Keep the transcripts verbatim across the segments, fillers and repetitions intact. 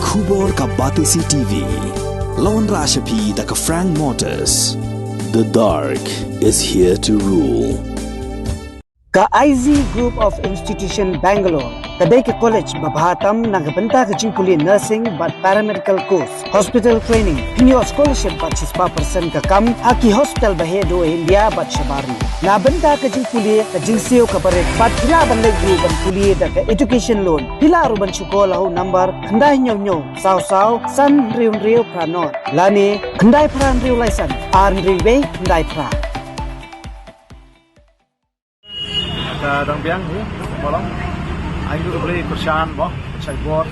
Khubor ka Batesi T V. Lawan Rashapi da ka Frank Motors. The dark is here to rule. Ka I Z Group of Institution Bangalore ka dei ka college ba bha tam na ka bynta ka jingpule nursing bad paramedical course, hospital training, pynïoh scholarship bad shispah percent ka kam ha ki hospital ba heh duh ha India bad shabar. Na bynta ka jingpule ka jingsiew ka barit bad phi lah ban leit ruh ban pule da ka education loan. Phi lah ruh ban shu call ha u number khyndai hynñiew hynñiew saw saw san hynriew hynriew phra nod lane khyndai phra hynriew lai san ar hynriew wei khyndai phra. Ka dang biang hi, malam. Ai ndu beli persian boh, persian bor.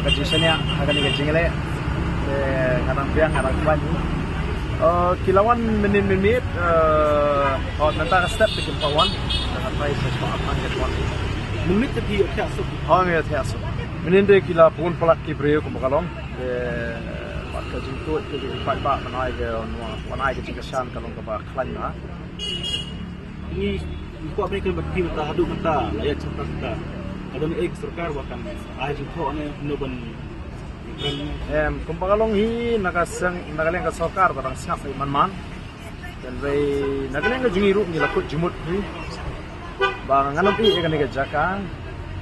Ka jingshaniah, ka ni ka jingle. Eh, ka dang biang, ka dang kwan hi. Eh, ki la wan mynnin mynmiet, eh, hot nanta ka step te kim pat wan. Ka try sa sa apan ka wan. Mynmiet te phi ïoh thiah suk. Oh, ïoh thiah suk. Mynnin de ki la pun palak ki briew kumba ka long. Eh, bad ka jingtuid ka jingpaidbah ban ai ka wan ai ka jingkyrshan ka long kaba khlaiñ na. Ngi, ngi kwah ban kren bad phi mynta haduh mynta la ïa chynta mynta. Ka don ei ka sorkar ba kan ai jingthoh ne no ban kren ne. Em, kumba ka long hi na ka seng, na ka liang ka sorkar ba dang sngap ei man man. Hynrei na ka liang ka jong ngi ruh ngi la kut jingmut hi ba ngan ym ïeh ïa kane ka jaka,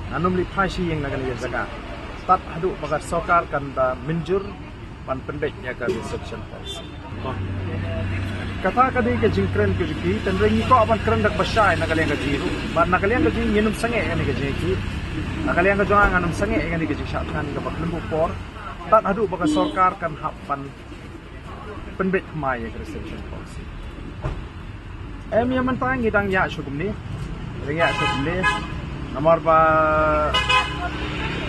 ngan ym leit phai sha ïing na kane ka jaka tad haduh ba ka sorkar kan da mynjur ban pynbeit ïa ka reservation policy. Kata ka dei ka jingkren ka jong ki, hynrei ngi kwah ban kren da kaba shai na ka liang ka jong ngi ruh. Bad na ka liang ka jong ngi ngin ym sangeh ïa kane ka jingkit. Na ka liang ka jong nga ngan ym sangeh ïa kane ka jingshah thngan kaba khlem bun por tad haduh ba ka sorkar kan hap ban pynbeit thymmai ïa ka reservation policy. Em, ïa mynta ngi dang ïa shu kumne. Dang ïa shu kumne. Namar ba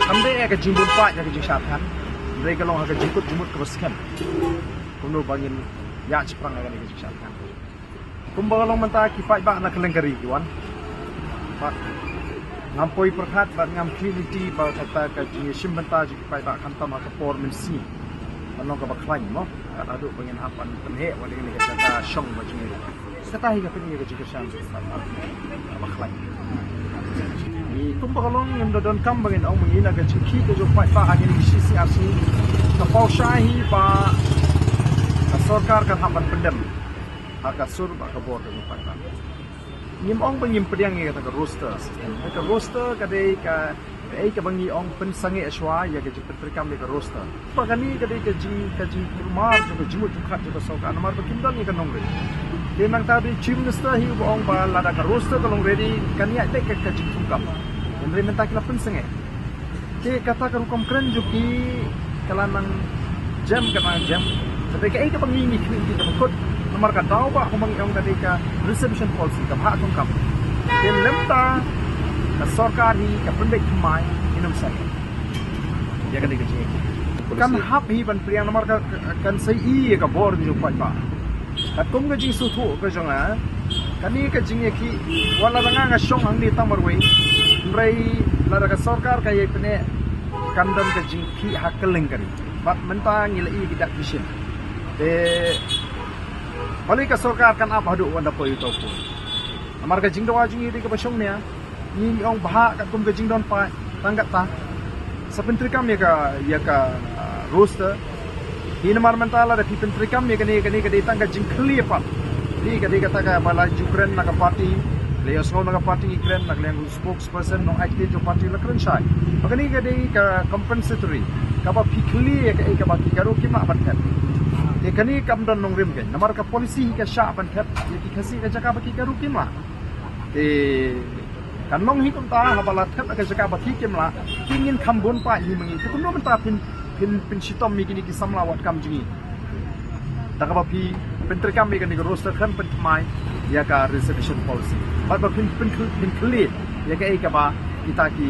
kam dei ïa ka jingbun paid ïa ka jingshah thngan. Hynrei ka long ha ka jingkut jingmut kaba skhem. Kumno ba ngin ïa shaphrang ïa ka jingshah thngan. Kumba ka long mynta ki paidbah na kylleng ka ri ki wan. Bad ngam poi pyrkhat bad ngam khmih lynti ba kata ka jingïashim bynta jong ki paidbah khamtam ha ka por mynsngi. Ban long kaba khlaiñ mo. Kat haduh ba ngin hap ban pynheh wat ïa kane ka jaka shong ba jong ngi. Kata hi ka pyni ka jingkyrshan kaba khlaiñ. Kumba ka long ngim da donkam ba ngin ong ba ngi na ka jingkhih ka jong u paidbah ha kine ki shi sngi ar sngi. Ka paw shai hi ba ka sorkar kan hap ban pyndem ha ka sur bad ka bor ka jong u paidbah. Ngim ong ba ngim pdiang ïa kata ka roster system. Ka roster ka dei ka, kaei kaba ngi ong pynsangeh shuwa ïa ka jingpyntreikam ïa ka roster. Ba kane ka dei ka jing, ka jingkulmar jong ka jingmut jingpyrkhat jong ka sorkar namar ba kim don ïa ka nongrim. Te nangta dei Chief Minister hi uba ong ba lada ka roster ka long ready kan ïaid beit ka, ka jingthungkam. Hynrei mynta ki la pynsangeh. Te kata ka rukom kren jong ki ka la nang jem, ka nang jem. Te kaei kaba ngi ngi khmih ki kaba kut. Namar ka daw ba kumba ngi ong ka dei ka reservation policy kaba hap thungkam. Te lymda ka sorkar hi ka pynbeit thymmai, ngin ym sa ïa kane ka jingïakhih. Kan hap hi ban pdiang namar ka, ka, kan sa ïohi ïa ka bor jong u paidbah. Katkum ka jingsngewthuh ka jong nga, kane ka jingïakhih, wat la da nga nga shong hangne tang marwei, hynrei lada ka sorkar ka ïai pyneh, kan don ka jingkhih ha kylleng ka ri. Bad mynta ngi la ïohi ki dak ki shin. Te balei ka sorkar kan ap haduh wan da poi uta u pun. Namar ka jingdawa jong ngi dei kaba shong nia. Ngi ong bha katkum ka jingdon paid tang katta. Sa pyntreikam ïa ka, ïa ka, ah, roster. Hi namar mynta lada phi pyntreikam ïa kane, kane ka dei tang ka jingkhlieh pat. Hi ka dei kata kaba la ju kren na ka party. La ïohsngew na ka party ngi kren na ka liang u spokesperson nongai ktien jong party la kren shai. Ba kane ka dei ka compensatory. Kaba phi khlieh ïa kaei kaba ki Garo kim lah ban thep. Te kane kam don nongrim kein. Namar ka policy hi ka shah ban thep ïa ki Khasi ka jaka ba ki Garo kim lah. Te kan long hi kumta haba la thep ka jaka ba phi kim lah, phi ngin kham bun paid hi ma ngi. Te kumno mynta phin, phin, pynshitom ïa kine ki samla wad kam jong ngi. Da kaba phi pyntreikam ïa kane ka roster khlem pynthymmai ïa ka reservation policy. Bad ba phin, phin, phin khlieh ïa kaei kaba kita ki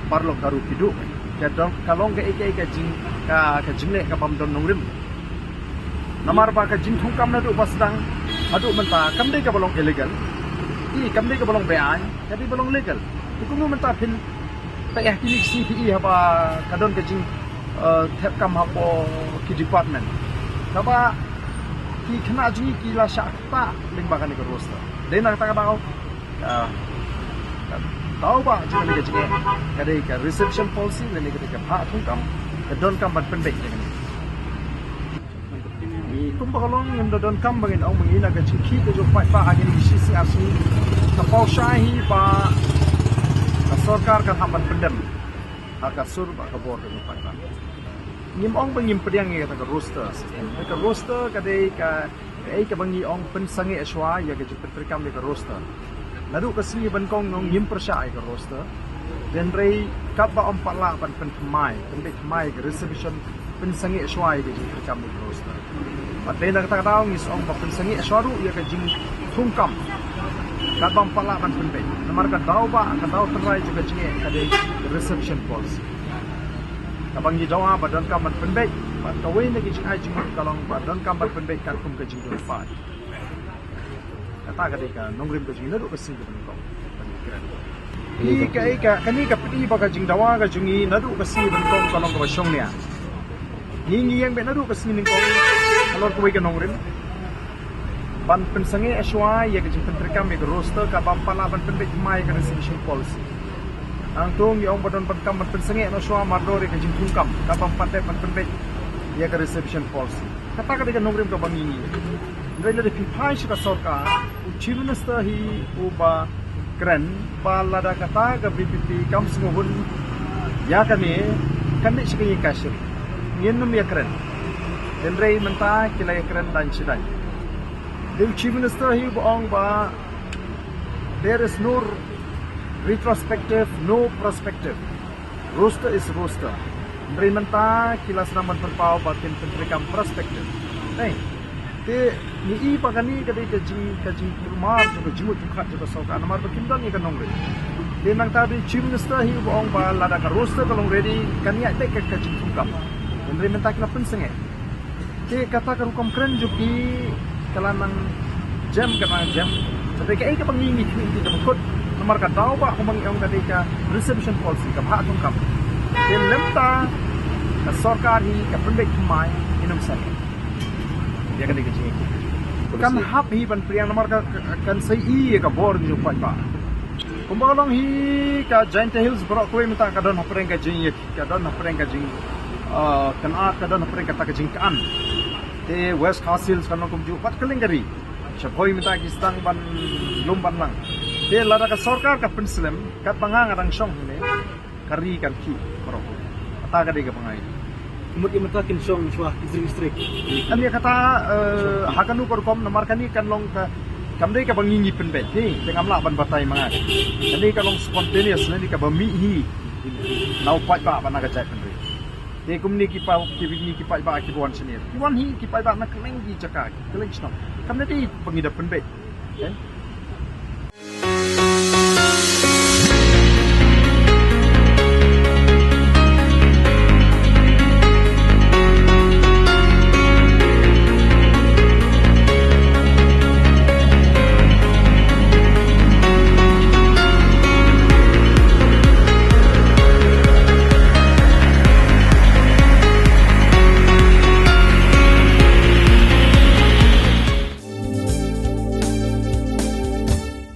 paralok Garo ki duh. Ka dong, ka long kaei kaei ka jing, ka, ka jingleh kabym don nongrim. Namar ba ka jingthungkam naduh ba sdang haduh mynta kam dei kaba long illegal. I kam dei kaba long beaiñ, ka dei ba long legal. Te kumno mynta phin peit ïa kine ki C P E haba ka don ka jing, eh, thep kam hapoh ki department. Kaba ki khynnah jong ngi ki la shah ktah lyngba kane ka roster. Dei na kata ka daw. Ah, ka daw ba jong kane ka jingeh ka dei ka reservation policy lane ka dei ka bhah thungkam. Ka donkam ban pynbeit ïa kane. Kumba ka long, ngim da donkam ba ngin ong ba ngi na ka jingkhih ka jong u paidbah ha kine ki shi sngi ar sngi. Ka paw shai hi ba ka sorkar kan hap ban pyndem ha ka sur bad ka bor ka jong u paidbah. Ngim ong ba ngim pdiang ïa kata ka roster system. Ka roster ka dei ka Kaei kaba ngi ong pynsangeh shuwa ïa ka jingpyntreikam ïa ka roster. Naduh ka sngi ba nyngkong ngim pyrshah ïa ka roster. Hynrei katba ym pat lah ban pynthymmai, pynbeit thymmai ïa ka reservation, pynsangeh shuwa ïa ka jingpyntreikam ïa ka roster. Bad dei na kata ka daw ngi sa ong ba pynsangeh shuwa ruh ïa ka jingthungkam. Katba ym pat lah ban pynbeit. Namar ka daw ba, ka daw tynrai jong ka jingeh ka dei ka reservation policy. Kaba ngi dawa ba donkam ban pynbeit, bad kawei na ki jingai jingmut ka long ba donkam ban pynbeit katkum ka jingdon paid. Kata ka dei ka nongrim ka jong ngi naduh ka sngi ba nyngkong. Kane ka, ka, kane ka pynbeit ba ka jingdawa ka jong ngi naduh ka sngi ba nyngkong ka long kaba shongnia. Ngi ngi ïeng beit naduh ka sngi nyngkong halor kawei ka nongrim. Ban pynsangeh shuwa ïa ka jingpyntreikam ïa ka roster, kaba ym pat lah ban pynbeit thymmai ïa ka reservation policy. Nangta ngi ong ba donkam ban pynsangeh noh shuwa mardor ïa ka jingthungkam, kaba ym pat dei ban pynbeit ïa ka reservation policy. Kata ka dei ka nongrim kaba ngi ngi. Hynrei lada phi phai sha ka sorkar, u Chief Minister hi uba kren ba lada kata ka VPP kam sngewhun ïa kane, kan dei sha ka ïing ka shiri. Ngin ym ïakren. Hynrei mynta ki la ïakren dang shi dang. Dei u Chief Minister hi uba ong ba there is no retrospective, no prospective. Roster is roster. Hynrei mynta ki la sdang ban pynpaw ba kin pyntreikam prospective. Hei. Te ngi i ba kane ka dei ka jing, ka jingkulmar jong ka jingmut jingpyrkhat jong ka sorkar namar ba kim don ïa ka nongrim. Te nangta dei Chief Minister hi uba ong ba lada ka roster ka long ready kan ïaid beit ka, ka jingthungkam. Hynrei mynta ki la pynsangeh. Te kata ka rukom kren jong ki ka la nang jem, ka nang jem. Te kaei kaba ngi ngi khmih ïa ki kaba kut. Namar ka daw ba kumba ngi ong ka dei ka reservation policy kaba hap thungkam. Te lymda ka sorkar hi ka pynbeit thymmai, ngin ym sangeh ïa kane ka jingïakhun. Kan hap hi ban pdiang namar ka, ka, kan sa ïohi ïa ka bor jong u paidbah. Kumba ka long hi ka Jaintia Hills baroh kawei mynta ka don hapdeng ka jingïa, ka don hapdeng ka jing, ah, kan, ah, ka don hapdeng kata ka jingkan. Te West Khasi Hills kan long kumjuh pat kylleng ka ri. Sha Bhoi mynta ki sdang ban lum ban lang. Te lada ka sorkar ka pynslem katba nga nga dang shong hangne, ka ri kan khih baroh. Kata ka dei kaba nga ïohi. Mut ïa mynta kin shong shuwa ki jingstrik. Ym ïa kata, eh, ha kano ka rukom namar kane kan long ka, kam dei kaba ngi ngi pynbeit hi, te ngam lah ban batai ma nga. Kane ka long spontaneous, kane kaba mih hi na u paidbah bad na ka jaitbynriew. Te kumne ki pa, ki, ki paidbah kiba wan shane, ki wan hi ki paidbah na kylleng ki jaka, kylleng shnong. Kam dei ba ngi da pynbeit. Eh?